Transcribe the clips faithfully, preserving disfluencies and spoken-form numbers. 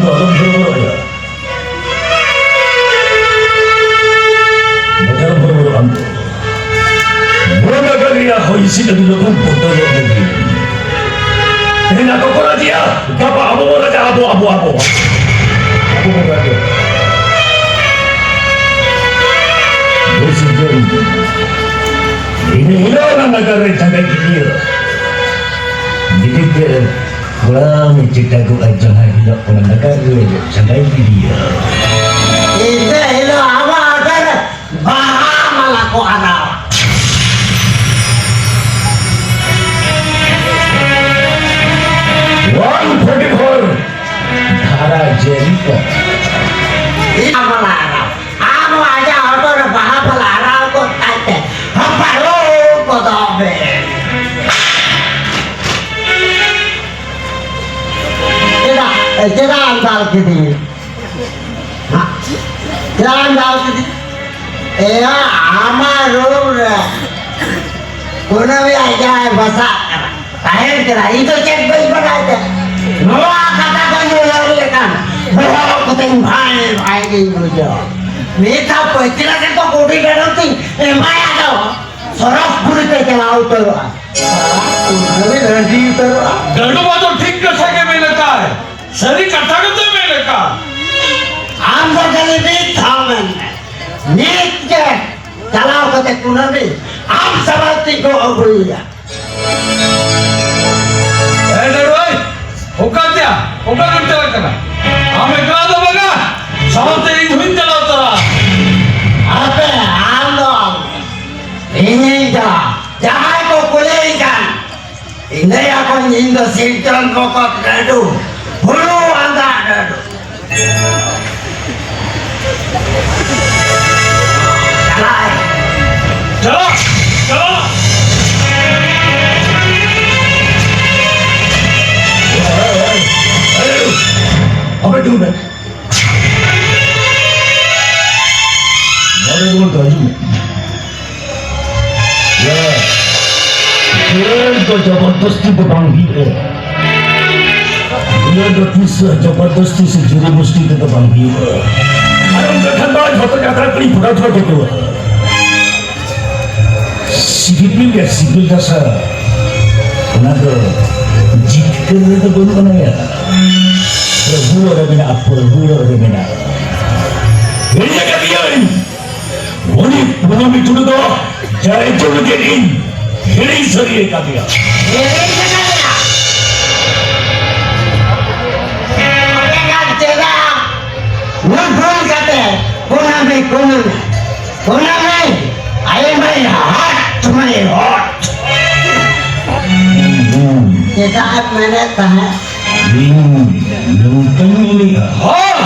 ᱫᱚ ᱟᱞᱚᱢ ᱦᱚᱨᱚᱵᱚᱨᱚᱜᱼᱟ᱾ ᱵᱚᱛᱚᱨ ᱦᱚᱨᱚᱵᱚᱨᱚᱜ ᱟᱢ ᱫᱚ᱾ ᱱᱚᱣᱟ ᱱᱟᱜᱟᱨ ᱨᱮᱭᱟᱜ ᱦᱚᱭ ᱦᱤᱸᱥᱤᱫ ᱟᱹᱰᱤ ᱞᱚᱜᱚᱱ ᱵᱚᱫᱚᱞᱚᱜ ᱞᱟᱹᱜᱤᱫ᱾ ᱛᱮᱦᱮᱧ ᱟᱠᱚ ᱠᱚ ᱨᱟᱡᱮᱜᱼᱟ, ᱜᱟᱯᱟ ᱟᱵᱚ ᱵᱚᱱ ᱨᱟᱡᱟ, ᱟᱵᱚ, ᱟᱵᱚ, ᱟᱵᱚ᱾ ᱟᱵᱚ ᱵᱚᱱ ᱨᱟᱡᱟ᱾ ᱵᱮᱥ ᱡᱚᱱ᱾ ᱤᱱᱟᱹ ᱦᱤᱞᱳᱜ ᱚᱱᱟ ᱱᱟᱜᱟᱨ ᱨᱮ ᱡᱟᱸᱜᱟᱭ ᱜᱤᱰᱤᱭᱟ᱾ ᱜᱤᱰᱤ ᱛᱮ ᱠᱚᱲᱟ ᱢᱤᱫ ᱪᱮᱴᱟᱜᱚᱜᱼᱟ, ᱡᱟᱦᱟᱸ ᱦᱤᱞᱳᱜ ᱚᱱᱟ ᱱᱟᱜᱟᱨ ᱨᱮ ᱡᱟᱸᱜᱟᱭ ᱜᱤᱰᱤᱭᱟ᱾ ᱤᱱᱟᱹ ᱦᱤᱞᱳᱜ ᱟᱵᱚ ᱟᱜᱟᱨ ᱵᱟᱦᱟ ᱢᱟᱞᱟ ᱠᱚ ᱟᱨᱟᱣᱟ᱾ ᱚᱣᱟᱱ ᱯᱷᱳᱨᱴᱤ ᱯᱷᱳᱨ ᱫᱷᱟᱨᱟ ᱡᱟᱹᱨᱤ ᱠᱚ᱾ ᱵᱟᱦᱟ ᱢᱟᱞᱟ ᱟᱨᱟᱣ᱾ ᱟᱢ ᱦᱚᱸ ᱟᱡᱟᱜ ᱦᱚᱴᱚᱜ ᱨᱮ ᱵᱟᱦᱟ ᱢᱟᱞᱟ ᱟᱨᱟᱣ ᱜᱚᱫ ᱠᱟᱭ ᱛᱮ ᱦᱟᱯᱟᱲᱚ ᱜᱚᱫᱚᱜ ᱢᱮ᱾ ᱪᱮᱫᱟᱜ, ᱪᱮᱫᱟᱜ ᱮᱢ ᱫᱟᱞ ᱠᱤᱫᱤᱧᱟ? ᱦᱮᱸ? ᱪᱮᱫᱟᱜ ᱮᱢ ᱫᱟᱞ ᱠᱤᱫᱤᱧᱟ? ᱮᱭᱟ, ᱟᱢᱟᱜ ᱨᱩᱢ ᱨᱮ ᱠᱩᱱᱟᱹᱢᱤ ᱟᱡ ᱡᱟᱦᱟᱸᱭ ᱵᱟᱥᱟᱜ ᱠᱟᱱᱟ, ᱛᱟᱦᱮᱱ ᱠᱟᱱᱟ, ᱤᱧ ᱫᱚ ᱪᱮᱫ ᱵᱟᱹᱧ ᱵᱟᱰᱟᱭ ᱛᱮ? ᱱᱚᱣᱟ ᱠᱟᱛᱷᱟ ᱠᱚᱧ ᱩᱭᱦᱟᱹᱨ ᱞᱮᱠᱷᱟᱱ ᱵᱚᱦᱚᱜ ᱠᱚᱛᱮᱧ ᱵᱷᱟᱭ ᱵᱷᱟᱭ ᱜᱤᱧ ᱵᱩᱡᱷᱟᱹᱣᱟ᱾ ᱱᱤᱛ ᱦᱚᱸ ᱯᱟᱹᱪᱷᱞᱟᱹ ᱥᱮᱫ ᱠᱚ ᱠᱩᱰᱤ ᱜᱟᱰᱚ ᱛᱤᱧ ᱮᱢᱟᱭᱟ ᱫᱚ ᱥᱚᱨᱚᱜᱽᱯᱩᱨᱤ ᱛᱮ ᱪᱟᱞᱟᱣ ᱩᱛᱟᱹᱨᱚᱜᱼᱟ᱾ ᱩᱱᱟᱹᱜ ᱨᱟᱺᱰᱤ ᱩᱛᱟᱹᱨᱚᱜᱼᱟ᱾ ᱜᱟᱰᱩ ᱢᱟ ᱫᱚ ᱴᱷᱤᱠ ᱠᱟᱛᱷᱟ ᱜᱮ ᱢᱮᱱ ᱟᱠᱟᱫ᱾ ᱥᱟᱹᱨᱤ ᱠᱟᱛᱷᱟ ᱜᱮᱛᱚ ᱢᱮᱱ ᱟᱠᱟᱫ᱾ ᱟᱢ ᱫᱚ ᱠᱷᱟᱹᱞᱤ ᱢᱤᱫ ᱫᱷᱟᱣ ᱢᱮᱱ ᱢᱮ᱾ ᱱᱤᱛ ᱜᱮ ᱪᱟᱞᱟᱣ ᱠᱟᱛᱮ ᱠᱩᱱᱟᱹᱢᱤ ᱟᱢ ᱥᱟᱞᱟᱜ ᱛᱤᱧ ᱜᱚᱜ ᱟᱹᱜᱩᱭᱮᱭᱟ᱾ ᱮ ᱰᱟᱹᱲᱩᱣᱟᱹᱭ, ᱚᱠᱟ ᱛᱮᱭᱟ? ᱚᱠᱟ ᱨᱮᱢ ᱪᱟᱞᱟᱜ ᱠᱟᱱᱟ? ᱟᱢ ᱮᱠᱞᱟ ᱫᱚ ᱵᱟᱝᱟ, ᱥᱟᱶᱛᱮ ᱤᱧ ᱦᱚᱸᱧ ᱪᱟᱞᱟᱣ ᱛᱚᱨᱟ᱾ ᱟᱯᱮ, ᱟᱢ ᱫᱚ ᱟᱞᱚ᱾ ᱤᱧᱤᱧ ᱪᱟᱞᱟᱜ᱾ ᱡᱟᱦᱟᱸᱭ ᱠᱚ ᱠᱩᱞᱤᱭᱤᱧ ᱠᱷᱟᱱ, ᱤᱧ ᱞᱟᱹᱭ ᱟᱠᱚᱣᱟᱹᱧ, ᱤᱧ ᱫᱚ ᱥᱤᱨᱡᱚᱱ ᱵᱚᱠᱚᱛ ᱰᱟᱹᱰᱩ, ᱦᱩᱲᱩ ᱟᱸᱫᱟᱜ ᱰᱟᱹᱰᱩ᱾ ᱪᱟᱞᱟᱜ᱾ ᱪᱟᱞᱟᱜ, ᱪᱟᱞᱟᱜ᱾ ᱟᱯᱮ ᱛᱤᱸᱜᱩ ᱯᱮ᱾ ᱱᱚᱰᱮ ᱫᱩᱲᱩᱵ ᱠᱚ ᱦᱤᱡᱩᱜ ᱢᱮ᱾ ᱭᱟ, ᱫᱟᱹᱲ ᱫᱚ ᱡᱚᱵᱚᱨᱫᱚᱥᱛᱤ ᱫᱚ ᱵᱟᱝ ᱦᱩᱭᱩᱜᱼᱟ᱾ ᱫᱚ ᱛᱤᱥ ᱦᱚᱸ ᱡᱚᱵᱚᱨᱫᱚᱥᱛᱤ ᱥᱮ ᱡᱳᱨᱤ ᱢᱩᱥᱛᱤ ᱛᱮᱫᱚ ᱵᱟᱝ ᱦᱩᱭᱩᱜᱼᱟ᱾ ᱟᱨ ᱚᱱᱠᱟ ᱠᱷᱟᱱ ᱫᱚ ᱡᱷᱚᱛᱚ ᱡᱟᱛᱨᱟ ᱠᱩᱲᱤ ᱯᱩᱨᱟᱹ ᱛᱷᱚᱲᱟ ᱠᱚ ᱠᱚᱣᱟ᱾ ᱥᱤᱵᱤᱞ ᱜᱮ ᱥᱤᱵᱤᱞ ᱫᱟᱥᱟ, ᱚᱱᱟ ᱫᱚ ᱡᱤᱛᱠᱟᱹᱨ ᱨᱮᱫᱚ ᱵᱟᱹᱱᱩᱜ ᱟᱱᱟᱭᱟ᱾ ᱯᱨᱚᱵᱷᱩ ᱚᱸᱰᱮ ᱢᱮᱱᱟᱜᱼᱟ, ᱯᱨᱚᱵᱷᱩ ᱚᱸᱰᱮ ᱢᱮᱱᱟᱜᱼᱟ᱾ ᱦᱤᱲᱤᱧ ᱟᱠᱟᱫ ᱜᱮᱭᱟᱹᱧ᱾ ᱩᱱᱤ ᱠᱩᱱᱟᱹᱢᱤ ᱴᱩᱰᱩ ᱫᱚ ᱡᱟᱭ ᱡᱚᱢ ᱞᱟᱹᱜᱤᱫ ᱤᱧ ᱦᱤᱲᱤᱧ ᱥᱟᱹᱨᱤ ᱟᱠᱟᱫᱮᱭᱟ᱾ ᱦᱤᱲᱤᱧ ᱟᱠᱟᱫᱮᱭᱟ? ᱚᱸᱰᱮ ᱠᱷᱟᱱ ᱪᱮᱫᱟᱜ ᱱᱩᱭ ᱯᱷᱳᱱ ᱠᱟᱛᱮ ᱠᱩᱱᱟᱹᱢᱤ, ᱠᱩᱱᱟᱹᱢᱤ, ᱠᱩᱱᱟᱹᱢᱤ, I my heart, my heart᱾ ᱪᱮᱫᱟᱜ ᱮᱢ ᱢᱮᱱᱮᱫ ᱛᱟᱦᱮᱸᱫ? ᱤᱧ ᱱᱚᱝᱠᱟᱧ ᱢᱮᱱᱮᱫᱼᱟ᱾ ᱦᱚᱸ!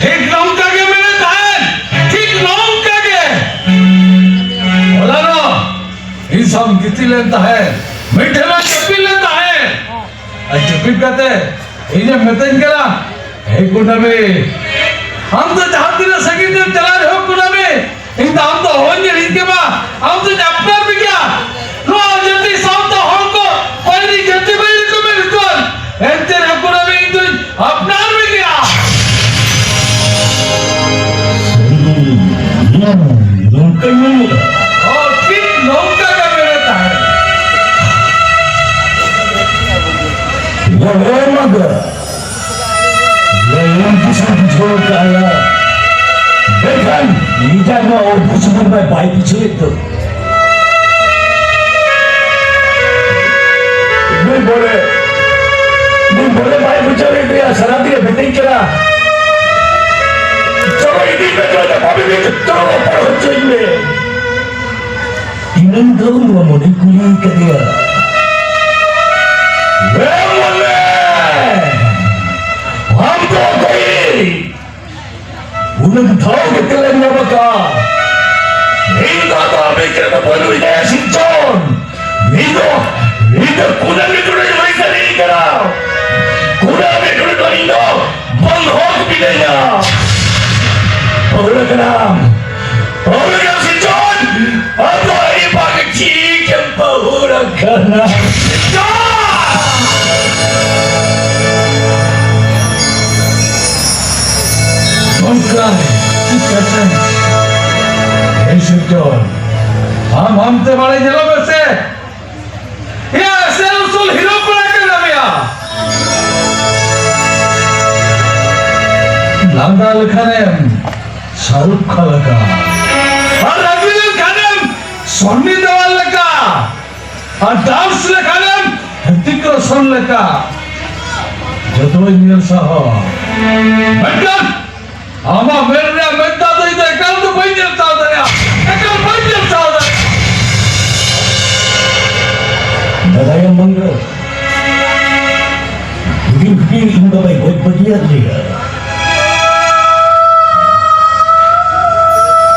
ᱴᱷᱤᱠ ᱱᱚᱝᱠᱟ ᱜᱮ ᱢᱮᱱᱮᱫ ᱛᱟᱦᱮᱸᱫ, ᱴᱷᱤᱠ ᱱᱚᱝᱠᱟ ᱜᱮ᱾ ᱦᱚᱞᱟᱱᱚᱜ ᱤᱧ ᱥᱟᱶ ᱜᱤᱛᱤᱡ ᱞᱮᱱ ᱛᱟᱦᱮᱸᱫ, ᱢᱤᱫ ᱴᱷᱮᱱ ᱞᱟᱝ ᱡᱟᱹᱯᱤᱫ ᱞᱮᱱ ᱛᱟᱦᱮᱸᱫ᱾ ᱟᱨ ᱡᱟᱹᱯᱤᱫ ᱠᱟᱛᱮ ᱤᱧᱮᱢ ᱢᱮᱛᱟᱹᱧ ᱠᱟᱱᱟ, "ᱦᱮ ᱠᱩᱱᱟᱹᱢᱤ, ᱟᱢ ᱫᱚ ᱡᱟᱦᱟᱸ ᱛᱤᱱᱟᱹᱜ ᱥᱟᱺᱜᱤᱧ ᱛᱮᱢ ᱪᱟᱞᱟᱣ ᱨᱮᱦᱚᱸ ᱠᱩᱱᱟᱹᱢᱤ, ᱤᱧ ᱫᱚ ᱟᱢ ᱫᱚ ᱚᱦᱚᱧ ᱦᱤᱲᱤᱧ ᱠᱮᱢᱟ, ᱟᱢ ᱫᱚᱧ ᱟᱯᱱᱟᱨ ᱢᱮᱜᱮᱭᱟ᱾ ᱱᱚᱣᱟ ᱡᱟᱹᱛᱤ ᱥᱟᱶᱛᱟ ᱦᱚᱲ ᱠᱚ ᱵᱟᱹᱭᱨᱤ ᱡᱟᱹᱛᱤ ᱵᱟᱹᱭᱨᱤ ᱠᱚ ᱢᱮᱱ ᱦᱚᱪᱚᱣᱟᱱ, ᱮᱱᱛᱮ ᱨᱮᱦᱚᱸ ᱠᱩᱱᱟᱹᱢᱤ ᱤᱧ ᱫᱚᱧ ᱟᱯᱱᱟᱨ ᱢᱮᱜᱮᱭᱟ᱾" ᱱᱚᱝᱠᱟᱧ ᱢᱮᱱᱮᱫᱼᱟ᱾ ᱚ, ᱴᱷᱤᱠ ᱱᱚᱝᱠᱟ ᱜᱮ ᱢᱮᱱᱮᱫ ᱛᱟᱦᱮᱸᱫ᱾ ᱞᱚᱞᱚ ᱢᱟᱜᱟᱹ᱾ ᱞᱟᱹᱭ ᱵᱩᱡᱷᱟᱹᱣ ᱵᱩᱡᱷᱟᱹᱣ ᱠᱟᱜᱼᱟ᱾ ᱢᱮᱱᱠᱷᱟᱱ ᱱᱮᱛᱟᱨ ᱢᱟ ᱚᱵᱩᱡᱷ ᱦᱚᱲ ᱢᱟ ᱵᱟᱭ ᱵᱩᱡᱷᱟᱹᱣᱮᱫ ᱫᱚ᱾ ᱱᱩᱭ ᱵᱚᱞᱮ, ᱱᱩᱭ ᱵᱚᱞᱮ ᱵᱟᱭ ᱵᱩᱡᱷᱟᱹᱣᱮᱫ ᱞᱮᱭᱟ, ᱥᱟᱨᱟ ᱫᱤᱱᱮ ᱢᱤᱛᱟᱹᱧ ᱠᱟᱱᱟ, "ᱪᱚᱞᱚ ᱤᱫᱤ ᱢᱮ, ᱪᱚᱞᱚ ᱧᱟᱯᱟᱢ ᱤᱫᱤ ᱢᱮ, ᱪᱚᱞᱚ ᱨᱚᱯᱚᱲ ᱦᱚᱪᱚᱧ ᱢᱮ᱾" ᱛᱤᱱᱟᱹᱝ ᱫᱷᱟᱣ ᱱᱚᱣᱟ ᱢᱚᱱᱮᱧ ᱠᱩᱞᱤ ᱠᱟᱫᱮᱭᱟ, "ᱮ ᱢᱚᱱᱮ, ᱟᱢ ᱫᱚ ᱚᱠᱚᱭ?" ᱩᱱᱟᱹᱝ ᱫᱷᱟᱣ ᱜᱮ ᱛᱮᱞᱮ ᱧᱟᱢ ᱟᱠᱟᱫ᱾ ᱤᱧ ᱫᱚ ᱟᱫᱚ ᱟᱢᱮ ᱪᱮᱫ ᱦᱚᱸ ᱵᱟᱹᱱᱩᱭ ᱜᱮᱭᱟ ᱥᱤᱨᱡᱚᱱ᱾ ᱤᱧ ᱫᱚ, ᱤᱧ ᱫᱚ ᱠᱩᱱᱟᱹᱢᱤ ᱴᱩᱰᱩᱧ ᱦᱩᱭ ᱥᱟᱹᱨᱤ ᱠᱟᱱᱟ᱾ ᱠᱩᱱᱟᱹᱢᱤ ᱴᱩᱰᱩ ᱫᱚ ᱤᱧ ᱫᱚ ᱵᱚᱱᱫᱷᱚᱠ ᱢᱤᱱᱟᱹᱧᱟ᱾ ᱯᱟᱹᱦᱩᱲ ᱠᱟᱱᱟᱢ, ᱯᱟᱹᱦᱩᱲ ᱠᱟᱱᱟᱢ ᱥᱤᱨᱡᱚᱱ᱾ ᱟᱢ ᱫᱚ ᱟᱹᱰᱤ ᱵᱷᱟᱜᱮ ᱴᱷᱤᱠ ᱮᱢ ᱯᱟᱹᱦᱩᱲ ᱟᱠᱟᱱᱟ ᱥᱤᱨᱡᱚᱱ᱾ ᱪᱚᱞ, ᱟᱢ ᱦᱟᱱᱛᱮ ᱢᱟᱲᱮ ᱧᱮᱞᱚᱜ ᱢᱮᱥᱮ᱾ ᱮᱭᱟ, ᱮᱥᱮᱞ ᱩᱥᱩᱞ ᱦᱤᱨᱳ ᱠᱚᱲᱟ ᱠᱟᱱᱟᱢ ᱭᱟ᱾ ᱞᱟᱸᱫᱟ ᱞᱮᱠᱷᱟᱱᱮᱢ ᱥᱟᱦᱨᱩᱠᱷ ᱠᱷᱟᱱ ᱞᱮᱠᱟ, ᱟᱨ ᱨᱟᱹᱜᱤ ᱞᱮᱱᱠᱷᱟᱱᱮᱢ ᱥᱚᱱᱱᱤ ᱫᱮᱣᱟᱞ ᱞᱮᱠᱟ, ᱟᱨ ᱰᱟᱱᱥ ᱞᱮᱠᱷᱟᱱᱮᱢ ᱦᱨᱤᱛᱤᱠ ᱨᱳᱥᱚᱱ ᱞᱮᱠᱟ᱾ ᱡᱚᱛᱚᱧ ᱧᱮᱞ ᱥᱟᱦᱟᱣᱟ, ᱢᱮᱱᱠᱷᱟᱱ ᱟᱢᱟᱜ ᱢᱮᱫ ᱨᱮᱭᱟᱜ ᱢᱮᱫ ᱫᱟᱜ ᱫᱚ ᱤᱧ ᱫᱚ ᱮᱠᱟᱞ ᱫᱚ ᱵᱟᱹᱧ ᱧᱮᱞ ᱪᱟᱞ ᱫᱟᱲᱮᱭᱟᱜᱼᱟ, ᱮᱠᱟᱞ ᱵᱟᱹᱧ ᱧᱮᱞ ᱪᱟᱞ ᱫᱟᱲᱮᱭᱟᱜᱼᱟ᱾ ᱫᱟᱫᱟᱭᱟ ᱢᱚᱱ ᱨᱮ ᱦᱩᱰᱤᱧ ᱦᱩᱰᱤᱧ ᱤᱧ ᱵᱟᱵᱟᱭ ᱜᱚᱡ ᱵᱟᱹᱜᱤᱭᱟᱫ ᱞᱮᱭᱟ᱾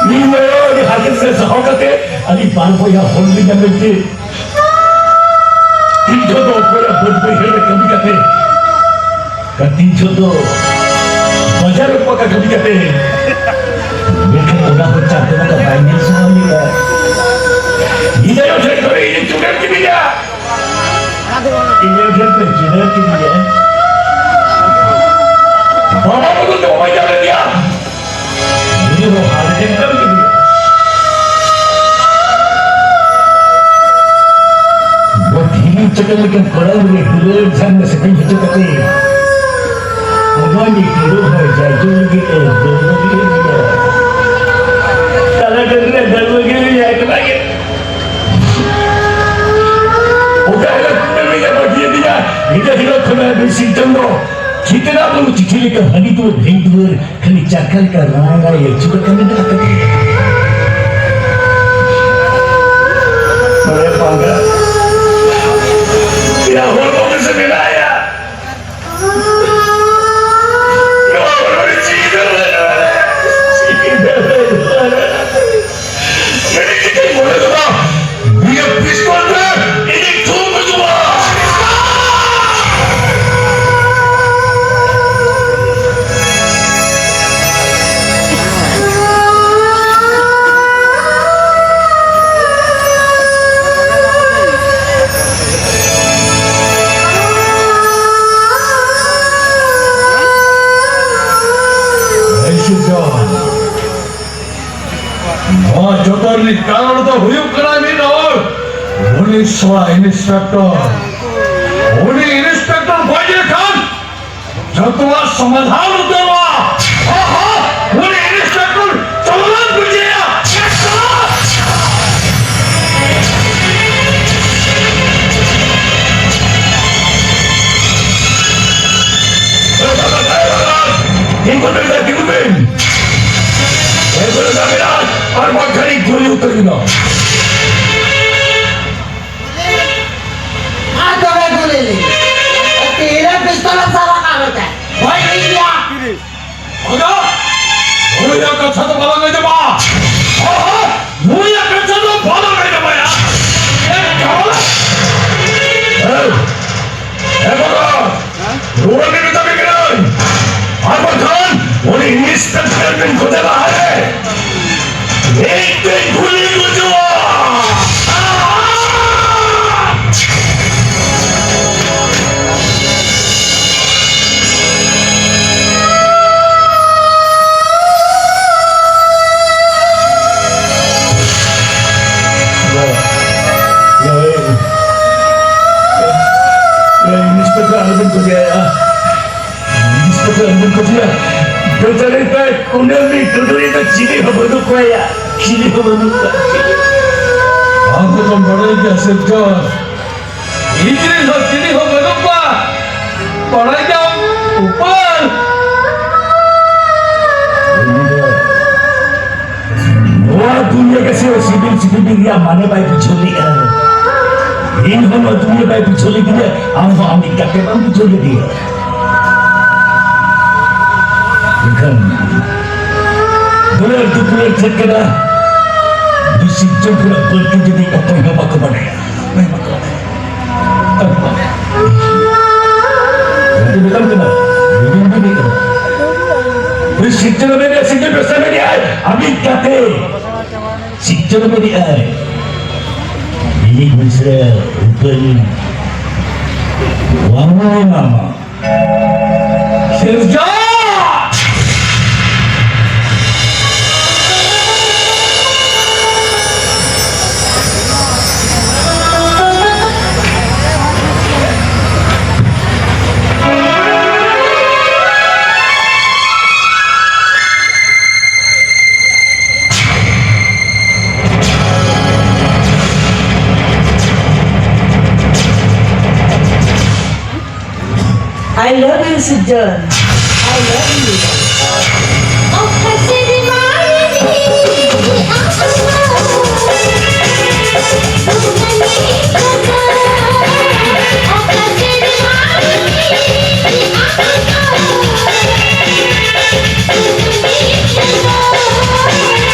ᱤᱧ ᱟᱭᱳ ᱟᱹᱰᱤ ᱦᱟᱨᱠᱮᱛ ᱨᱮ ᱥᱟᱦᱟᱣ ᱠᱟᱛᱮ ᱟᱹᱰᱤ ᱵᱟᱨ ᱵᱚᱭᱦᱟ ᱦᱚᱲ ᱞᱮᱠᱟ ᱢᱮᱱᱛᱮ ᱛᱤᱱ ᱡᱚᱦᱚᱜ ᱫᱚ ᱚᱠᱚᱭᱟᱜ ᱵᱟᱹᱫᱽ ᱵᱟᱹᱭᱦᱟᱹᱲ ᱨᱮ ᱠᱟᱹᱢᱤ ᱠᱟᱛᱮ, ᱟᱨ ᱛᱤᱱ ᱡᱚᱦᱚᱜ ᱫᱚ ᱵᱟᱡᱟᱨ ᱨᱮ ᱯᱟᱠᱟ ᱠᱟᱹᱢᱤ ᱠᱟᱛᱮ, ᱢᱮᱱᱠᱷᱟᱱ ᱚᱱᱟ ᱦᱚᱸ ᱪᱟᱸᱫᱚ ᱵᱚᱸᱜᱟ ᱵᱟᱭ ᱧᱮᱞ ᱥᱟᱦᱟᱣ ᱞᱮᱫᱟ᱾ ᱤᱧ ᱟᱭᱳ ᱴᱷᱮᱱ ᱠᱷᱚᱱ ᱤᱧ ᱪᱩᱰᱟᱹᱨ ᱠᱮᱫᱮᱭᱟ᱾ ᱤᱧ ᱟᱭᱳ ᱴᱷᱮᱱ ᱠᱷᱚᱱ ᱪᱩᱰᱟᱹᱨ ᱠᱮᱫᱮᱭᱟ᱾ ᱵᱟᱵᱟ ᱵᱚᱫᱚᱞ ᱛᱮ ᱵᱟᱵᱟᱭ ᱧᱟᱢ ᱞᱮᱫᱮᱭᱟ᱾ ᱩᱱᱤ ᱦᱚᱸ ᱦᱟᱨ ᱴᱷᱮᱱ ᱠᱷᱚᱱ ᱜᱮ᱾ ᱱᱚᱣᱟ ᱫᱷᱤᱨᱤ ᱪᱟᱹᱴᱟᱹᱱ ᱞᱮᱠᱟᱱ ᱠᱚᱲᱟ ᱜᱤᱫᱽᱨᱟᱹ ᱦᱩᱞᱟᱹᱲ ᱡᱷᱟᱨᱱᱟ ᱥᱮᱨᱮᱧ ᱦᱚᱪᱚ ᱠᱟᱛᱮ, ᱚᱱᱟ ᱜᱮ ᱴᱩᱰᱩ ᱦᱚᱲ ᱡᱟᱭᱡᱚ ᱞᱟᱹᱜᱤᱫ ᱮ ᱫᱟᱹᱲ ᱵᱟᱹᱜᱤ ᱞᱮᱫ ᱜᱮᱭᱟ᱾ ᱛᱟᱞᱟ ᱴᱟᱺᱰᱤ ᱨᱮ ᱫᱟᱹᱲ ᱵᱟᱹᱜᱤ ᱞᱮᱫ ᱜᱮᱭᱟ, ᱮᱠᱞᱟ ᱜᱮ᱾ ᱚᱠᱟ ᱦᱤᱞᱳᱜ ᱠᱩᱢᱵᱟᱹ ᱢᱮᱡᱟ ᱵᱟᱹᱜᱤᱭᱟᱫᱤᱧᱟ, ᱧᱤᱫᱟᱹ ᱦᱤᱞᱳᱜ ᱠᱷᱚᱱᱟᱜ ᱱᱩᱭ ᱥᱤᱨᱡᱚᱱ ᱫᱚ ᱪᱷᱤᱛᱨᱟ ᱵᱩᱨᱩ ᱪᱤᱴᱷᱤ ᱞᱮᱠᱟ ᱦᱟᱺᱰᱤ ᱫᱩᱣᱟᱹᱨ ᱵᱷᱤᱛ ᱫᱩᱣᱟᱹᱨ ᱠᱷᱟᱹᱞᱤ ᱪᱟᱠᱟ ᱞᱮᱠᱟ ᱨᱟᱝ ᱨᱟᱝ ᱟᱹᱪᱩᱨ ᱟᱠᱟᱱ ᱢᱮᱱᱟᱜ ᱟᱠᱟᱫᱟ᱾ ᱱᱚᱰᱮ ᱯᱟᱸᱜᱟ᱾ ᱯᱮᱲᱟ ᱦᱚᱲ ᱠᱚ ᱜᱮᱥᱮ ᱢᱮᱱᱟᱭᱟ᱾ ᱱᱚᱣᱟ ᱦᱚᱲᱢᱚ ᱨᱮ ᱡᱤᱣᱤ ᱫᱚ ᱵᱟᱹᱱᱩᱜᱼᱟ᱾ ᱡᱤᱣᱤ ᱫᱚ ᱵᱟᱹᱱᱩᱜᱼᱟ᱾ ᱢᱮᱱᱮᱫ ᱪᱮᱫ ᱢᱚᱱᱮ ᱫᱚ ᱵᱟᱝ, ᱱᱤᱭᱟᱹ ᱯᱤᱥᱛᱚᱞ ᱛᱮ ᱤᱧᱤᱧ ᱴᱷᱩᱢ ᱦᱚᱪᱚᱣᱟ᱾ ᱩᱱᱤ ᱠᱟᱨᱚᱱ ᱫᱚ ᱦᱩᱭᱩᱜ ᱠᱟᱱᱟ ᱢᱤᱫ ᱦᱚᱲ ᱩᱱᱤ ᱥᱚᱲᱟ ᱤᱱᱥᱯᱮᱠᱴᱚᱨ᱾ ᱩᱱᱤ ᱤᱱᱥᱯᱮᱠᱴᱚᱨ ᱜᱚᱡ ᱞᱮᱠᱷᱟᱱ ᱡᱚᱛᱚᱣᱟᱜ ᱥᱚᱢᱟᱫᱷᱟᱱ ᱩᱛᱟᱹᱨᱚᱜᱼᱟ᱾ ᱦᱚ, ᱦᱚ, ᱩᱱᱤ ᱤᱱᱥᱯᱮᱠᱴᱚᱨ ᱪᱚᱞᱚᱱ ᱵᱩᱡᱷᱟᱹᱭᱟ᱾ ᱛᱤᱸᱜᱩ ᱫᱟᱲᱮᱭᱟᱜᱼᱟ, ᱛᱤᱸᱜᱩ ᱵᱤᱱ᱾ ᱮ, ᱜᱩᱞᱤ ᱫᱟᱜ ᱢᱮᱱᱟᱜᱼᱟ, ᱟᱨ ᱵᱟᱝᱠᱷᱟᱱᱤᱧ ᱜᱩᱞᱤ ᱩᱛᱟᱹᱨ ᱵᱤᱱᱟ᱾ ᱢᱟ ᱛᱚᱵᱮ ᱜᱩᱞᱤ ᱞᱤᱧ᱾ ᱛᱤᱨᱮ ᱯᱤᱥᱛᱚᱞ ᱮ ᱥᱟᱵ ᱟᱠᱟᱫ ᱢᱮᱛᱮ? ᱦᱳᱭ, ᱴᱷᱤᱠ ᱜᱮᱭᱟ᱾ ᱵᱷᱟᱜᱟ! ᱱᱩᱭᱟᱜ ᱠᱟᱛᱷᱟ ᱫᱚ ᱵᱟᱞᱟᱝ ᱟᱸᱡᱚᱢᱟ᱾ ᱦᱳᱭ, ᱦᱳᱭ, ᱱᱩᱭᱟᱜ ᱠᱟᱛᱷᱟ ᱫᱚ ᱵᱟᱞᱟᱝ ᱟᱸᱡᱚᱢᱟᱭᱟ᱾ ᱮ, ᱠᱟᱵᱟᱞᱟ! ᱮ, ᱮ, ᱵᱟᱵᱟ! ᱨᱩᱣᱟᱹᱲ ᱞᱟᱹᱜᱤᱫ ᱢᱮᱛᱟ ᱯᱮ ᱠᱟᱹᱱᱟᱹᱧ᱾ ᱟᱨ ᱵᱟᱝᱠᱷᱟᱱ ᱩᱱᱤ ᱤᱱᱥᱯᱮᱠᱴᱚᱨ ᱵᱤᱱ ᱠᱷᱚᱡᱮ ᱞᱟᱦᱟᱨᱮ ᱤᱧ ᱛᱮᱧ ᱜᱩᱞᱤ ᱜᱚᱡᱚᱜᱼᱟ᱾ ᱤᱱᱥᱯᱮᱠᱴᱚᱨ ᱟᱞᱚᱵᱤᱱ ᱠᱷᱚᱡᱮᱭᱟ᱾ ᱤᱱᱥᱯᱮᱠᱴᱚᱨ ᱟᱞᱚᱵᱤᱱ ᱠᱷᱚᱡᱮᱭᱟ᱾ ᱵᱮᱪᱟᱨᱤ ᱛᱟᱭ ᱠᱩᱸᱰᱮᱞ ᱢᱤᱫ ᱴᱩᱰᱩ ᱨᱮ ᱫᱚ ᱪᱤᱞᱤ ᱦᱚᱸ ᱵᱟᱹᱱᱩᱜ ᱠᱚᱣᱟ ᱭᱟ᱾ ᱪᱤᱞᱤ ᱦᱚᱸ ᱵᱟᱹᱱᱩᱜ ᱠᱚᱣᱟ᱾ ᱟᱢ ᱫᱚᱢ ᱵᱟᱲᱟᱭ ᱜᱮᱭᱟ ᱥᱤᱨᱡᱚᱱ᱾ ᱤᱧ ᱨᱮᱱ ᱦᱚᱸ ᱪᱤᱞᱤ ᱦᱚᱸ ᱵᱟᱹᱱᱩᱜ ᱠᱚᱣᱟ᱾ ᱵᱟᱲᱟᱭ ᱜᱮᱭᱟᱢ ᱩᱯᱟᱹᱞ᱾ ᱩᱱᱤ ᱫᱚ ᱱᱚᱣᱟ ᱫᱩᱱᱤᱭᱟᱹ ᱜᱮᱥᱮ ᱥᱤᱵᱤᱞ ᱥᱤᱵᱤᱞ ᱨᱮᱭᱟᱜ ᱢᱟᱱᱮ ᱵᱟᱭ ᱵᱩᱡᱷᱟᱹᱣ ᱞᱮᱫᱼᱟ᱾ ᱤᱧ ᱦᱚᱸ ᱱᱚᱣᱟ ᱫᱩᱱᱤᱭᱟᱹ ᱵᱟᱭ ᱵᱩᱡᱷᱟᱹᱣ ᱞᱮᱫᱤᱧᱟ, ᱟᱢ ᱦᱚᱸ ᱟᱢᱤᱡ ᱜᱟᱛᱮ ᱵᱟᱢ ᱵᱩᱡᱷᱟᱹᱣ ᱞᱮᱫᱮᱭᱟ᱾ ᱢᱮᱱᱠᱷᱟᱱ ᱫᱩᱞᱟᱹᱲ ᱫᱩᱯᱩᱞᱟᱹᱲ ᱪᱮᱫ ᱠᱟᱱᱟ? ᱫᱩᱥᱤ ᱡᱚᱱ ᱠᱷᱚᱱᱟᱜ ᱵᱟᱹᱲᱛᱤ ᱡᱩᱫᱤ ᱚᱠᱚᱭ ᱦᱚᱸ ᱵᱟᱠᱚ ᱵᱟᱰᱟᱭᱟ᱾ ᱚᱠᱚᱭ ᱦᱚᱸ ᱵᱟᱠᱚ ᱵᱟᱰᱟᱭᱟ᱾ ᱜᱟᱛᱮ ᱢᱮᱛᱟᱢ ᱠᱟᱱᱟ, ᱡᱩᱫᱤᱢ ᱵᱩᱡᱷᱟᱹᱣ ᱠᱟᱱᱟ᱾ ᱱᱩᱭ ᱥᱤᱨᱡᱚᱱ ᱢᱮᱱᱮᱜᱼᱟ, ᱥᱤᱨᱡᱚᱱ ᱵᱮᱵᱥᱟ ᱢᱮᱱᱮᱜᱼᱟᱭ, ᱟᱢᱤᱡ ᱜᱟᱛᱮ᱾ ᱥᱤᱨᱡᱚᱱ ᱢᱮᱱᱮᱜᱼᱟᱭ, ᱤᱧᱤᱡ ᱢᱤᱥᱨᱟ ᱩᱯᱟᱹᱞᱤᱧ ᱮᱢᱟᱢᱟ᱾ ᱥᱤᱨᱡᱚᱱ! Sujal, I love you.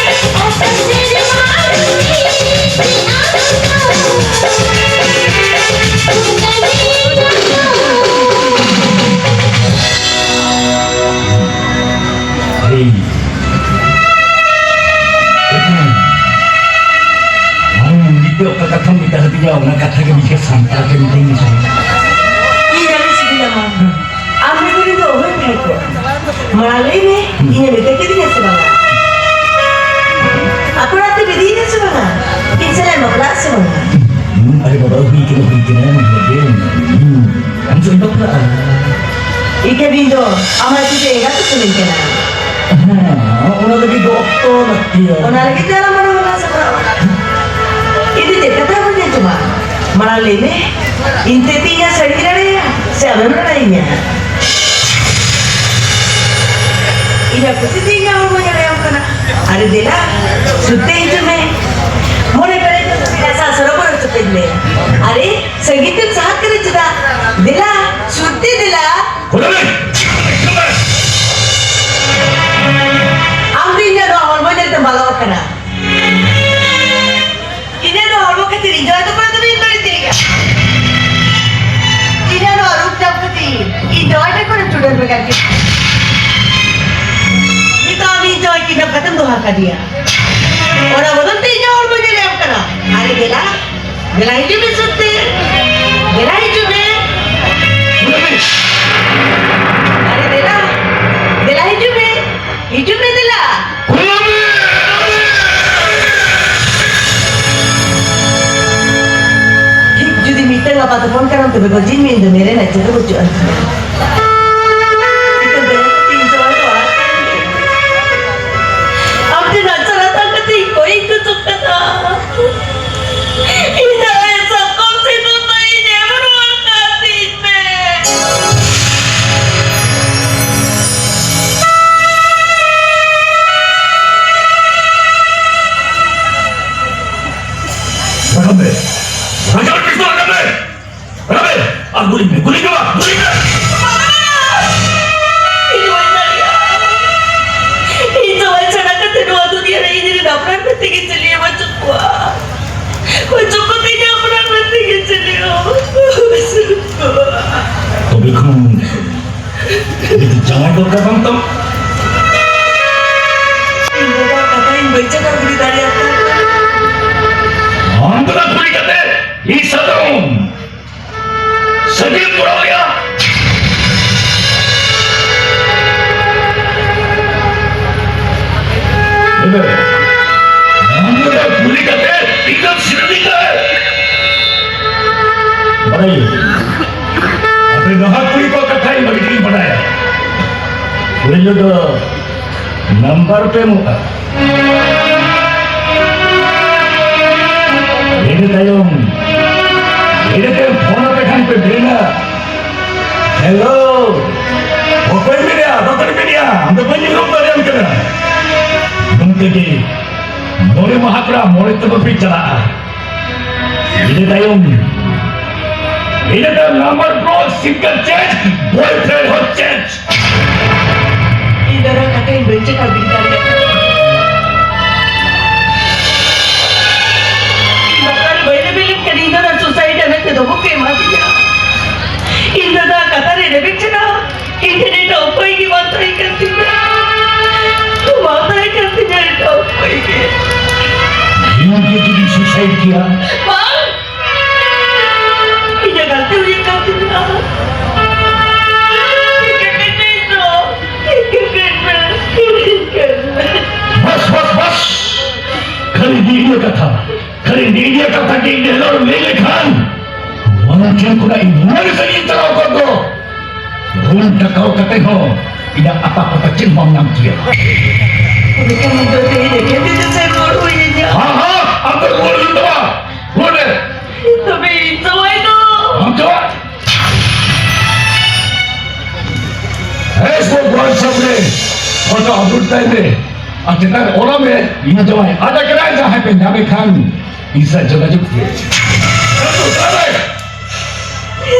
ᱟᱢ ᱱᱤᱛᱚᱜ ᱚᱠᱟ ᱠᱟᱛᱷᱟᱢ ᱢᱮᱛᱟ ᱫᱤᱧᱟ, ᱚᱱᱟ ᱠᱟᱛᱷᱟ ᱜᱮ ᱢᱤᱫᱴᱮᱱ ᱥᱟᱱᱛᱟᱲ ᱛᱮ ᱢᱤᱛᱟᱹᱧ ᱢᱮ᱾ ᱤᱧ ᱟᱹᱰᱤ ᱥᱤᱵᱤᱞᱟᱢᱟ᱾ ᱟᱢ ᱨᱮᱱ ᱫᱚ ᱚᱦᱚᱧ ᱛᱟᱦᱮᱸ ᱠᱚᱜᱼᱟ᱾ ᱢᱟᱲᱟᱝ ᱞᱟᱹᱭ ᱢᱮ, ᱤᱧᱮ ᱢᱮᱛᱟ ᱠᱮᱫᱤᱧᱟ ᱥᱮ ᱵᱟᱝᱟ? ᱟᱯᱮ ᱚᱲᱟᱜ ᱛᱮᱢ ᱤᱫᱤᱭᱮᱫᱟ ᱥᱮ ᱵᱟᱝᱟ? ᱤᱧ ᱥᱟᱞᱟᱜ ᱮᱢ ᱵᱟᱯᱞᱟᱜᱼᱟ ᱥᱮ ᱵᱟᱝᱟ? ᱦᱩᱸ, ᱟᱨᱮ ᱵᱟᱵᱟ, ᱦᱩᱭ ᱠᱟᱱᱟ, ᱦᱩᱭ ᱠᱟᱱᱟ, ᱦᱩᱸ, ᱟᱢ ᱥᱟᱞᱟᱜ ᱤᱧ ᱵᱟᱯᱞᱟᱜᱼᱟ᱾ ᱤᱠᱷᱟᱹᱱ ᱤᱧ ᱫᱚ ᱟᱢᱟᱜ ᱛᱤ ᱛᱮ ᱮᱸᱜᱟᱛ ᱩᱛᱟᱹᱨᱤᱧ ᱠᱟᱱᱟ᱾ ᱦᱮᱸ, ᱚᱱᱟ ᱞᱟᱹᱜᱤᱫ ᱫᱚ ᱚᱠᱛᱚ ᱞᱟᱹᱠᱛᱤᱭᱟ᱾ ᱚᱱᱟ ᱞᱟᱹᱜᱤᱫ ᱛᱮ ᱟᱞᱚᱢ ᱢᱚᱱᱮ ᱦᱚᱞᱟ ᱥᱟᱯᱲᱟᱣ ᱠᱟᱱᱟ᱾ ᱤᱧ ᱫᱚ ᱪᱮᱫ ᱠᱟᱛᱷᱟ ᱵᱟᱹᱧ ᱟᱸᱡᱚᱢᱟ? ᱢᱟᱲᱟᱝ ᱞᱟᱹᱭ ᱢᱮ, ᱤᱧ ᱛᱮ ᱛᱤᱧᱟ ᱥᱟᱹᱲᱤᱧ ᱨᱟᱲᱟᱭᱟ ᱥᱮ ᱟᱢᱮᱢ ᱨᱟᱲᱟᱭᱤᱧᱟ? ᱤᱧᱟᱹᱜ ᱠᱩᱥᱤ ᱛᱮ ᱤᱧᱟᱹᱜ ᱦᱚᱲᱢᱚ ᱧᱮᱞᱮᱭᱟᱢ ᱠᱟᱱᱟ᱾ ᱟᱨᱮ ᱫᱮᱞᱟ, ᱥᱩᱨᱛᱮ ᱦᱤᱡᱩᱜ ᱢᱮ᱾ ᱢᱚᱱᱮ ᱯᱮᱨᱮᱡ ᱠᱟᱛᱮ ᱥᱟᱥᱨᱚ ᱵᱚᱨᱚ ᱪᱩᱯᱤᱡ ᱢᱮ᱾ ᱟᱨᱮ, ᱥᱟᱺᱜᱤᱧ ᱛᱮᱢ ᱥᱟᱦᱟᱜ ᱠᱟᱱᱟ ᱪᱮᱫᱟᱜ? ᱫᱮᱞᱟ, ᱥᱩᱨᱛᱮ ᱫᱮᱞᱟ᱾ ᱟᱢ ᱫᱚ ᱤᱧᱟᱹᱜ ᱱᱚᱣᱟ ᱦᱚᱲᱢᱚ ᱧᱮᱞ ᱛᱮᱢ ᱵᱟᱞᱚᱜ ᱠᱟᱱᱟ᱾ ᱤᱧᱟᱹᱜ ᱱᱚᱣᱟ ᱦᱚᱲᱢᱚ ᱠᱷᱟᱹᱛᱤᱨ ᱤᱧ ᱡᱟᱶᱟᱭ ᱛᱟᱠᱚ ᱫᱚ ᱵᱟᱹᱧ ᱵᱟᱹᱲᱤᱡ ᱫᱟᱲᱮᱭᱟᱜᱼᱟ᱾ ᱤᱧᱟᱹᱜ ᱱᱚᱣᱟ ᱨᱩᱯ ᱧᱟᱢ ᱠᱷᱟᱹᱛᱤᱨ ᱤᱧ ᱡᱟᱶᱟᱭ ᱛᱟᱠᱚ ᱨᱮ ᱪᱩᱰᱟᱹᱨ ᱵᱷᱮᱜᱟᱨ ᱠᱮᱫᱟ᱾ ᱱᱤᱛᱚᱜ ᱟᱢ ᱤᱧ ᱡᱟᱶᱟᱭ kidnap ᱠᱟᱛᱮᱢ ᱫᱚᱦᱚ ᱟᱠᱟᱫᱮᱭᱟ᱾ ᱚᱱᱟ ᱵᱚᱫᱚᱞ ᱛᱮ ᱤᱧᱟᱹᱜ ᱦᱚᱲᱢᱚ ᱧᱮᱞ ᱮᱢ ᱠᱟᱱᱟ᱾ ᱟᱨᱮ ᱫᱮᱞᱟ, ᱫᱮᱞᱟ ᱦᱤᱡᱩᱜ ᱢᱮ ᱥᱚᱛᱛᱤ᱾ ᱫᱮᱞᱟ ᱦᱤᱡᱩᱜ ᱢᱮ᱾ ᱟᱨᱮ ᱫᱮᱞᱟ, ᱫᱮᱞᱟ ᱦᱤᱡᱩᱜ ᱢᱮ᱾ ᱦᱤᱡᱩᱜ ᱢᱮ ᱫᱮᱞᱟ᱾ ᱴᱷᱤᱠ ᱡᱩᱫᱤ ᱢᱤᱫᱴᱟᱝ ᱟᱯᱟᱛ ᱦᱚᱯᱚᱱ ᱠᱟᱱᱟᱢ, ᱛᱚᱵᱮ ᱵᱟᱹᱡᱤᱱ ᱢᱮ, ᱤᱧ ᱫᱚ ᱢᱮᱨᱮ ᱱᱟᱪᱮ ᱫᱚ ᱵᱟᱹᱪᱩᱜ ᱟᱱ ᱛᱤᱧᱟ᱾ ᱤᱧ ᱫᱚ ᱫᱮᱞᱟ ᱠᱟᱛᱮ ᱤᱧ ᱡᱚᱲ ᱫᱚ ᱟᱲᱟᱜ ᱠᱟᱹᱧ ᱢᱮ᱾ ᱟᱢ ᱴᱷᱮᱱ ᱟᱪᱟᱨ ᱟᱛᱟᱝ ᱠᱟᱛᱮ ᱤᱧ ᱠᱚᱭᱤᱧ ᱠᱚ ᱪᱚᱜ ᱠᱟᱫᱟ᱾ ᱤᱧ ᱫᱚ ᱟᱭᱳ ᱥᱟᱠᱚᱢ ᱥᱤᱸᱫᱩᱨ ᱫᱚ ᱤᱧ ᱮᱢ ᱨᱩᱣᱟᱹᱲ ᱠᱟᱜ ᱛᱤᱧ ᱢᱮ᱾ ᱡᱟᱶᱟᱭ ᱫᱚᱨᱠᱟᱨ ᱵᱟᱝ ᱛᱟᱢ? ᱤᱧ ᱵᱟᱵᱟ ᱠᱟᱛᱷᱟ ᱤᱧ ᱵᱟᱹᱧ ᱪᱟᱠᱟ ᱜᱤᱰᱤ ᱫᱟᱲᱮᱭᱟᱜ ᱠᱟᱱᱟ᱾ ᱟᱢ ᱫᱚ ᱱᱟ ᱠᱩᱲᱤ ᱠᱟᱛᱮ ᱤᱧ ᱥᱟᱫᱚᱢ ᱥᱟᱹᱜᱟᱹᱭ ᱠᱚᱨᱟᱣ ᱨᱮᱭᱟᱜ᱾ ᱟᱢ ᱫᱚ ᱱᱟ ᱠᱩᱲᱤ ᱠᱟᱛᱮ ᱤᱧ ᱫᱚ ᱥᱤᱨᱤ ᱠᱟᱭ᱾ ᱵᱟᱲᱟᱭ, ᱟᱯᱮ ᱱᱟᱦᱟᱜ ᱠᱩᱲᱤ ᱠᱚ ᱠᱟᱛᱷᱟ ᱤᱧ ᱵᱷᱟᱹᱜᱤ ᱴᱷᱤᱠ ᱤᱧ ᱵᱟᱲᱟᱭᱟ᱾ ᱯᱳᱭᱞᱳ ᱫᱚ ᱱᱟᱢᱵᱟᱨ ᱯᱮ ᱮᱢᱚᱜᱼᱟ᱾ ᱤᱱᱟᱹ ᱛᱟᱭᱚᱢ, ᱤᱱᱟᱹ ᱛᱟᱭᱚᱢ ᱯᱷᱳᱱ ᱟᱯᱮ ᱠᱷᱟᱱ ᱯᱮ ᱵᱮᱨᱮᱱᱟ, "ᱦᱮᱞᱳ, ᱚᱠᱚᱭ ᱢᱮᱱᱟᱭᱟ? ᱚᱠᱚᱭ ᱢᱮᱱᱟᱭᱟ? ᱟᱢ ᱫᱚ ᱵᱟᱹᱧ ᱩᱨᱩᱢ ᱫᱟᱲᱮᱭᱟᱢ ᱠᱟᱱᱟ᱾" ᱱᱚᱝᱠᱟ ᱜᱮ ᱢᱚᱬᱮ ᱢᱟᱦᱟ ᱯᱮᱲᱟ ᱢᱚᱬᱮ ᱛᱮᱠᱚ ᱯᱮ ᱪᱟᱞᱟᱜᱼᱟ᱾ ᱤᱱᱟᱹ ᱛᱟᱭᱚᱢ, ᱤᱱᱟᱹ ᱛᱟᱭᱚᱢ number block, single change, boyfriend ᱦᱚᱸ change᱾ ᱤᱧ ᱫᱚ ᱱᱚᱣᱟ ᱠᱟᱛᱷᱟᱧ ᱵᱟᱹᱧ ᱪᱮᱠᱟ ᱜᱤᱰᱤ ᱫᱟᱲᱮᱭᱟᱜ ᱠᱟᱱᱟ᱾ ᱤᱧ ᱵᱟᱯᱞᱟ ᱨᱮ ᱵᱟᱹᱧ ᱨᱮᱵᱮᱱ ᱞᱮᱱᱠᱷᱟᱱ ᱤᱧ ᱫᱚ ᱱᱚᱣᱟ society ᱨᱮ ᱫᱚᱦᱚ ᱠᱚ ᱮᱢᱟ ᱫᱤᱧᱟ᱾ ᱤᱧ ᱫᱚ ᱱᱚᱣᱟ ᱠᱟᱛᱷᱟ ᱨᱮ ᱨᱮᱵᱮᱱ ᱪᱮᱫᱟ? ᱤᱧ ᱴᱷᱮᱱ ᱮᱴᱟᱜ ᱩᱯᱟᱹᱭ ᱜᱮ ᱵᱟᱝ ᱛᱟᱦᱮᱸ ᱠᱟᱱ ᱛᱤᱧᱟ᱾ ᱵᱟᱝ ᱛᱟᱦᱮᱸ ᱠᱟᱱ ᱛᱤᱧᱟ ᱮᱴᱟᱜ ᱩᱯᱟᱹᱭ ᱜᱮ᱾ ᱤᱧ ᱜᱮ ᱡᱩᱫᱤ suicide ᱠᱮᱭᱟ? ᱵᱟᱝ! ᱤᱧᱟᱹᱜ ᱜᱟᱹᱞᱛᱤ ᱦᱩᱭ ᱟᱠᱟᱱ ᱛᱤᱧᱟ᱾ ᱤᱧ ᱜᱮ ᱠᱟᱹᱧ ᱢᱮ ᱤᱧ ᱫᱚ᱾ ᱤᱧ ᱜᱮ ᱠᱟᱹᱧ ᱢᱮ᱾ ᱤᱧ ᱜᱮ ᱠᱟᱹᱧ ᱢᱮ᱾ ᱵᱟᱥ, ᱵᱟᱥ, ᱵᱟᱥ! ᱠᱷᱟᱹᱞᱤ ᱱᱤᱭᱟᱹ ᱠᱟᱛᱷᱟ, ᱠᱷᱟᱹᱞᱤ ᱱᱤᱭᱟᱹ ᱠᱟᱛᱷᱟ ᱜᱮ ᱤᱧ ᱦᱤᱞᱳᱜ ᱞᱟᱹᱭ ᱞᱮᱠᱷᱟᱱ, ᱱᱚᱣᱟ ᱴᱷᱮᱱ ᱠᱷᱚᱱᱟᱜ ᱤᱧ ᱱᱚᱣᱟ ᱜᱮ ᱥᱟᱹᱨᱤᱧ ᱪᱟᱞᱟᱣ ᱠᱚᱜ ᱫᱚ᱾ ᱨᱩᱢ ᱴᱟᱠᱟᱣ ᱠᱟᱛᱮ ᱦᱚᱸ ᱤᱧᱟᱹᱜ ᱟᱛᱟ ᱯᱟᱛᱟ ᱪᱮᱫ ᱦᱚᱸ ᱵᱟᱢ ᱧᱟᱢ ᱠᱮᱭᱟ᱾ ᱩᱱᱤ ᱠᱟᱹᱢᱤ ᱫᱚ ᱛᱮᱦᱮᱧ ᱮᱠᱮᱱ ᱛᱤ ᱛᱮ ᱥᱮᱱ ᱨᱩᱣᱟᱹᱲ ᱦᱩᱭ ᱤᱧᱟ᱾ ᱦᱮᱸ, ᱦᱮᱸ, ᱟᱢ ᱫᱚ ᱨᱩᱣᱟᱹᱲ ᱦᱩᱭᱩᱜ ᱛᱟᱢᱟ᱾ ᱨᱩᱣᱟᱹᱲ ᱢᱮ᱾ ᱛᱚᱵᱮ ᱤᱧ ᱡᱟᱶᱟᱭ ᱫᱚ? ᱟᱢ ᱡᱟᱶᱟᱭ? Facebook, WhatsApp ᱨᱮ ᱯᱷᱳᱴᱳ upload ᱛᱟᱭ ᱢᱮ᱾ ᱟᱨ ᱪᱮᱛᱟᱱ ᱨᱮ ᱚᱞᱟᱜ ᱢᱮ, "ᱤᱧ ᱡᱟᱶᱟᱭ ᱟᱫ ᱟᱠᱟᱱᱟᱭ, ᱡᱟᱦᱟᱸᱭ ᱯᱮ ᱧᱟᱢᱮ ᱠᱷᱟᱱ ᱤᱧ ᱥᱟᱶ ᱡᱳᱜᱟᱡᱳᱜᱽ ᱯᱮ᱾"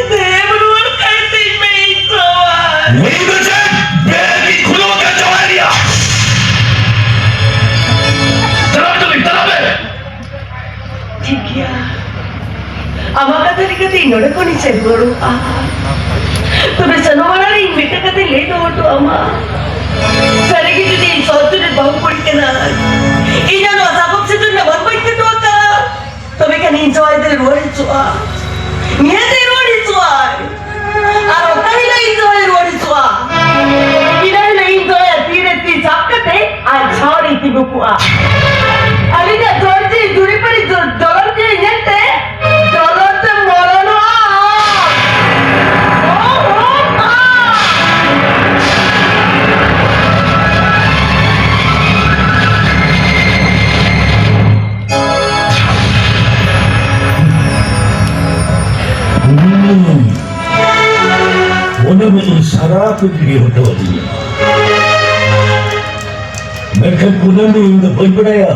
ᱫᱮᱵ ᱨᱩᱣᱟᱹᱲ ᱠᱟᱭ ᱛᱤᱧ ᱢᱮ, ᱤᱧ ᱡᱟᱶᱟᱭ᱾ ᱱᱩᱭ ᱫᱚ ᱪᱮᱫ ᱵᱮᱨ ᱤᱧ ᱠᱷᱩᱞᱟᱹᱣ ᱟᱠᱟᱫ ᱡᱟᱶᱟᱭ ᱨᱮᱭᱟᱜ? ᱪᱟᱞᱟᱣ ᱦᱚᱪᱚ ᱞᱮᱢ, ᱪᱟᱞᱟᱣ ᱢᱮ᱾ ᱴᱷᱤᱠ ᱜᱮᱭᱟ, ᱟᱢᱟᱜ ᱠᱟᱛᱷᱟ ᱞᱮᱠᱟᱛᱮ ᱤᱧ ᱱᱚᱰᱮ ᱠᱷᱚᱱᱤᱧ ᱥᱮᱱ ᱨᱩᱣᱟᱹᱲᱚᱜᱼᱟ᱾ ᱛᱚᱵᱮ ᱥᱮᱱᱚᱜ ᱢᱟᱲᱟᱝ ᱨᱮ ᱤᱧ ᱢᱤᱫᱴᱟᱝ ᱠᱚ ᱜᱤᱰᱤ ᱦᱚᱴᱚ ᱟᱹᱫᱤᱧᱟ᱾ ᱢᱮᱱᱠᱷᱟᱱ ᱠᱩᱱᱟᱹᱢᱤ, ᱤᱧ ᱫᱚ ᱵᱟᱹᱧ ᱵᱟᱰᱟᱭᱟ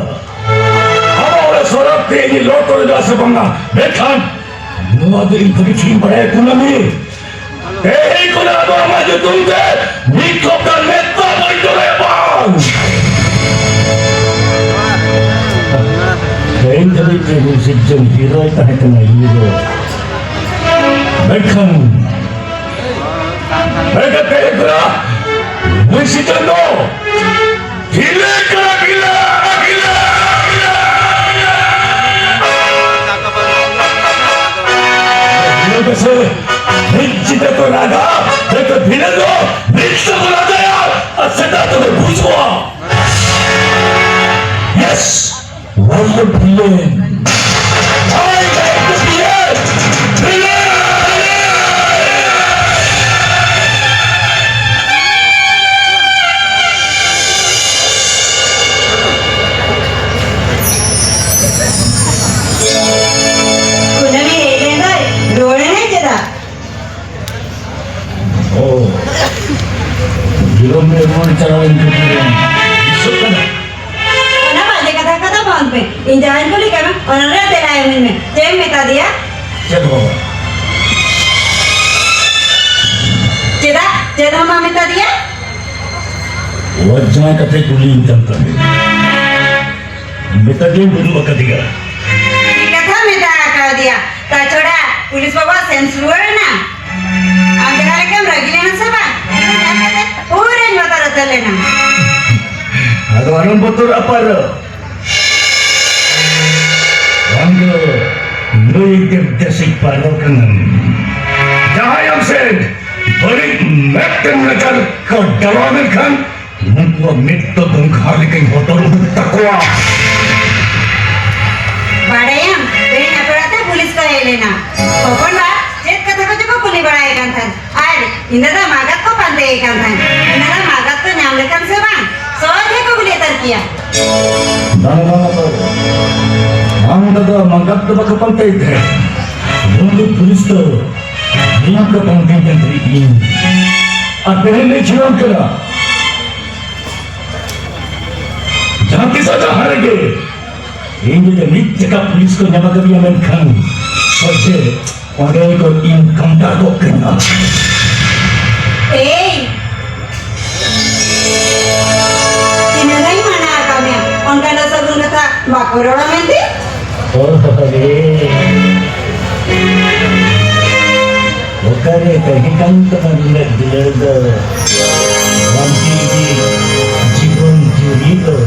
ᱟᱢᱟᱜ ᱚᱲᱟᱜ ᱥᱚᱨᱟᱯ ᱛᱮ ᱤᱧ ᱞᱚ ᱛᱚᱨᱚᱡᱚᱜᱼᱟ ᱥᱮ ᱵᱟᱝᱟ᱾ ᱢᱮᱱᱠᱷᱟᱱ ᱱᱚᱣᱟ ᱫᱚ ᱤᱧ ᱵᱷᱟᱹᱜᱤ ᱴᱷᱤᱠ ᱤᱧ ᱵᱟᱰᱟᱭᱟ ᱠᱩᱱᱟᱹᱢᱤ, ᱛᱮᱦᱮᱧ ᱠᱷᱚᱱᱟᱜ ᱟᱫᱚ ᱟᱢᱟᱜ ᱧᱩᱛᱩᱢ ᱛᱮ ᱢᱤᱫ ᱠᱚᱯᱴᱟ ᱢᱮᱫ ᱫᱟᱜ ᱵᱟᱹᱧ ᱡᱚᱨᱚᱭᱟ ᱵᱟᱝ᱾ ᱛᱮᱦᱮᱧ ᱫᱷᱟᱹᱵᱤᱡ ᱛᱮ ᱢᱤᱫ ᱥᱤᱨᱡᱚᱱ ᱦᱤᱨᱳᱭ ᱛᱟᱦᱮᱸ ᱠᱟᱱᱟ ᱦᱤᱨᱳ᱾ ᱢᱮᱱᱠᱷᱟᱱ ᱢᱮᱱᱠᱷᱟᱱ ᱛᱮᱦᱮᱧ ᱠᱷᱚᱱᱟᱜ ᱱᱩᱭ ᱥᱤᱨᱡᱚᱱ ᱫᱚ ᱵᱷᱤᱞᱮᱱ ᱠᱟᱱᱟ, ᱵᱷᱤᱞᱮᱱ, ᱵᱷᱤᱞᱮᱱ, ᱵᱷᱤᱞᱮᱱ᱾ ᱵᱷᱤᱞᱮᱱ ᱫᱚ ᱥᱮ ᱢᱤᱫ ᱪᱤᱛᱟᱹ ᱠᱚ ᱨᱟᱜᱟ, ᱢᱮᱱᱠᱷᱟᱱ ᱵᱷᱤᱞᱮᱱ ᱫᱚ ᱢᱤᱫ ᱛᱮᱠᱚ ᱨᱟᱜᱟᱭᱟ ᱟᱨ ᱥᱮᱛᱟᱜ ᱛᱮᱠᱚ ᱵᱩᱡᱷᱟᱹᱣᱟ᱾ Yes! Why the villain? Why the villain? Villain! ᱠᱩᱱᱟᱹᱢᱤ ᱦᱮᱡ ᱞᱮᱱ ᱫᱚᱭ, ᱨᱩᱣᱟᱹᱲ ᱮᱱᱟᱭ ᱪᱮᱫᱟᱜ? ᱚ, ᱵᱤᱞᱚᱢ ᱨᱮ ᱮᱢᱚᱱ ᱪᱟᱞᱟᱣᱮᱱ ᱠᱷᱟᱹᱛᱤᱨ ᱵᱤᱥᱚᱜ ᱠᱟᱱᱟ᱾ ᱚᱱᱟ ᱵᱟᱡᱮ ᱠᱟᱛᱷᱟ ᱠᱚᱫᱚ ᱵᱚᱱᱫ ᱢᱮ᱾ ᱤᱧ ᱡᱟᱦᱟᱸᱧ ᱠᱩᱞᱤ ᱠᱟᱱᱟ, ᱚᱱᱟ ᱨᱮᱱᱟᱜ ᱛᱮᱞᱟ ᱮᱢᱟᱹᱧ ᱢᱮ᱾ ᱪᱮᱫ ᱮᱢ ᱢᱮᱛᱟ ᱫᱮᱭᱟ? ᱪᱮᱫ ᱦᱚᱸ ᱵᱟᱝ᱾ ᱪᱮᱫᱟᱜ? ᱪᱮᱫ ᱦᱚᱸ ᱵᱟᱢ ᱢᱮᱛᱟ ᱫᱮᱭᱟ? ᱚᱲᱟᱜ ᱡᱟᱶᱟᱭ ᱠᱟᱛᱷᱟᱭ ᱠᱩᱞᱤᱧ ᱠᱟᱱ ᱛᱟᱦᱮᱸᱫ᱾ ᱢᱮᱛᱟ ᱫᱤᱭᱟᱹᱧ ᱵᱟᱹᱱᱩᱜ ᱟᱠᱟᱫᱮᱭᱟ᱾ ᱪᱮᱫ ᱠᱟᱛᱷᱟ ᱢᱮᱛᱟ ᱟᱠᱟᱫᱮᱭᱟ? ᱛᱟᱪᱷᱟᱲᱟ ᱯᱩᱞᱤᱥ ᱵᱟᱵᱟ ᱥᱮᱱ ᱨᱩᱣᱟᱹᱲ ᱮᱱᱟ᱾ ᱟᱢ ᱡᱟᱦᱟᱸ ᱞᱮᱠᱟᱢ ᱨᱟᱹᱜᱤ ᱞᱮᱱᱟ ᱥᱮ ᱵᱟᱝ? ᱤᱧ ᱧᱟᱢ ᱠᱟᱛᱮ ᱯᱩᱨᱟᱹᱧ ᱵᱚᱛᱚᱨ ᱩᱛᱟᱹᱨ ᱞᱮᱱᱟ᱾ ᱟᱫᱚ ᱟᱞᱚᱢ ᱵᱚᱛᱚᱨᱚᱜᱼᱟ ᱯᱟᱨᱚ᱾ ᱟᱢ ᱫᱚ ᱱᱩᱭ ᱫᱮᱵᱽᱫᱟᱥᱤ ᱯᱟᱨᱚ ᱠᱟᱱᱟᱢ᱾ ᱡᱟᱦᱟᱸᱭ ᱟᱢ ᱥᱮᱫ ᱵᱟᱹᱲᱤᱡ ᱢᱮᱫ ᱛᱮᱢ ᱱᱚᱡᱚᱨ ᱠᱚ ᱰᱟᱞᱟᱣ ᱞᱮᱱᱠᱷᱟᱱ ᱩᱱᱠᱩᱣᱟᱜ ᱢᱮᱫ ᱫᱚ ᱜᱚᱝᱜᱷᱟ ᱞᱮᱠᱟᱧ ᱦᱚᱴᱚᱨ ᱩᱰᱩᱠ ᱛᱟᱠᱚᱣᱟ᱾ ᱵᱟᱲᱟᱭᱟᱢ, ᱛᱮᱦᱮᱧ ᱟᱯᱮ ᱚᱲᱟᱜ ᱛᱮ ᱯᱩᱞᱤᱥ ᱠᱚ ᱦᱮᱡ ᱞᱮᱱᱟ᱾ ᱦᱚᱯᱚᱱ ᱵᱟ ᱪᱮᱫ ᱠᱟᱛᱷᱟ ᱠᱚᱪᱚ ᱠᱚ ᱠᱩᱞᱤ ᱵᱟᱲᱟᱭᱮ ᱠᱟᱱ ᱛᱟᱦᱮᱸᱫ᱾ ᱟᱨ ᱤᱧ ᱫᱟᱫᱟ ᱢᱟᱸᱜᱟᱛ ᱠᱚ ᱯᱟᱱᱛᱮᱭᱮ ᱠᱟᱱ ᱛᱟᱦᱮᱸᱫ᱾ ᱤᱧ ᱫᱟᱫᱟ ᱢᱟᱸᱜᱟᱛ ᱠᱚ ᱧᱟᱢ ᱞᱮᱠᱷᱟᱱ ᱥᱮ ᱵᱟᱝ, ᱥᱚᱦᱚᱡ ᱜᱮᱠᱚ ᱜᱩᱞᱤ ᱩᱛᱟᱹᱨ ᱠᱮᱭᱟ᱾ ᱵᱟᱝ, ᱵᱟᱝ, ᱵᱟᱝ᱾ ᱟᱢ ᱫᱟᱫᱟ ᱢᱟᱸᱜᱟᱛ ᱫᱚ ᱵᱟᱠᱚ ᱯᱟᱱᱛᱮᱭᱮ ᱛᱟᱦᱮᱸᱫ᱾ ᱩᱱᱠᱩ ᱯᱩᱞᱤᱥ ᱫᱚ ᱱᱤᱭᱟᱹ ᱠᱚ ᱯᱟᱱᱛᱮᱭᱮ ᱠᱟᱱ ᱛᱟᱦᱮᱸᱫ ᱤᱧ᱾ ᱟᱨ ᱛᱮᱦᱮᱧ ᱞᱮ ᱡᱤᱭᱚᱱ ᱠᱟᱱᱟ᱾ ᱡᱟᱦᱟᱸ ᱛᱤᱥᱚᱜ ᱡᱟᱦᱟᱸ ᱨᱮᱜᱮ ᱤᱧ ᱡᱩᱫᱤ ᱢᱤᱫ ᱴᱟᱠᱟ ᱯᱩᱞᱤᱥ ᱠᱚ ᱧᱟᱢ ᱟᱠᱟᱫᱤᱧᱟ, ᱢᱮᱱᱠᱷᱟᱱ ᱥᱚᱡᱷᱮ ᱚᱸᱰᱮ ᱠᱚ ᱤᱱᱠᱟᱣᱩᱱᱴᱟᱨ ᱜᱚᱫ ᱠᱟᱹᱧᱟ᱾ ᱮᱭ! ᱛᱤᱱᱟᱹᱜ ᱜᱟᱱᱤᱧ ᱢᱟᱱᱟ ᱟᱠᱟᱫ ᱢᱮᱭᱟ, ᱚᱱᱠᱟᱱ ᱚᱥᱟᱹᱜᱩᱱ ᱠᱟᱛᱷᱟ ᱵᱟᱠᱚ ᱨᱚᱲᱟ ᱢᱮᱱᱛᱮ? ᱚᱦᱚ ᱨᱮ, ᱚᱠᱟᱨᱮ ᱛᱟᱦᱮᱸ ᱠᱟᱱ ᱛᱟᱢᱟ ᱱᱩᱱᱟᱹᱜ ᱫᱩᱞᱟᱹᱲ ᱫᱚ? ᱵᱟᱝᱠᱤ ᱡᱤ-, ᱡᱤᱵᱚᱱ ᱡᱩᱨᱤ ᱫᱚ